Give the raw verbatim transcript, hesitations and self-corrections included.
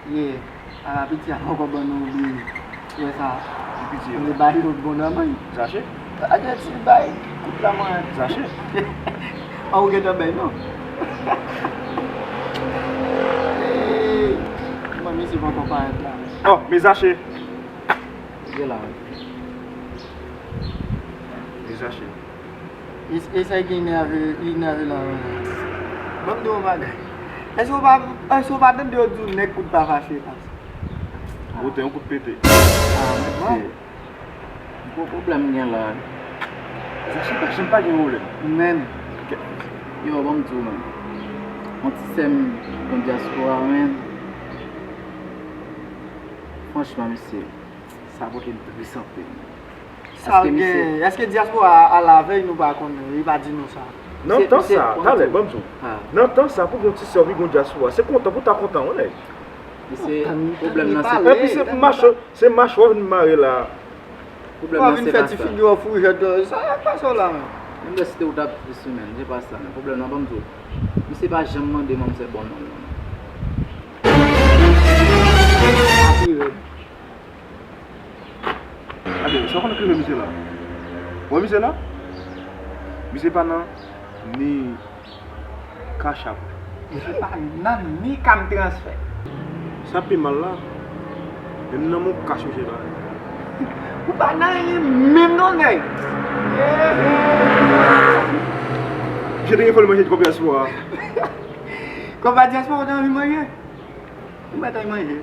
Yeah. A, piti a poko ban nou oubli. Wè sa. Li piti, li bay lòt bon nan men. Zache? Ajanti bay kout la mwen. Zache? A, ou gentan bay non. Hey, mwen, misye poko parèt la. Oh, men Zache. Gen la. Men Zache. E, e sa ki enève, enève la, wè. Ban m di w yon bagay. Èske w pa, èske w pa tande yo di w nèg kout pa fache pase? Ou te yon kout pete. Ah, mèt, waw. Gwo pwoblèm gen la. Zache pa janm pa gen pwoblèm. Menm. Yo, ban m di w, menm. Yon ti sè m nan dyaspora, menm. Franchman, mesye, sa pote m tris anpil. Sa gen, èske dyaspora a lavèy nou pa konnen, li pa di nou sa? Nan tan sa, talè, ban m di w. Nan tan sa, pou gen yon ti sè w vin gen yon dyaspora, se kontan pou ta kontan, wi, nèg. Mesye, pwoblèm nan se. Epi se mach, se mach w ap vin mare la. Pwoblèm nan se pa sa. Figi w foujè, sa k pase w la menm? Menm lè si te ou t ap tris wi, men, se pa sa, men pwoblèm nan, ban m di w. Misye pa janm mande manzè bon non, non. Ap pi rèd. Ate, sa w konn krive misye la? Wè misye la? Misye pa nan ni Cash App. Misye pa nan ni kam transfè. Sa pi mal la. Menm nan mon kach misye pa. Ou pa nan anyen menm non, nèg. Misye te gen fòl manje kòb dyaspora. Kòb dyaspora ou te anvi manje? Ou mèt al manje.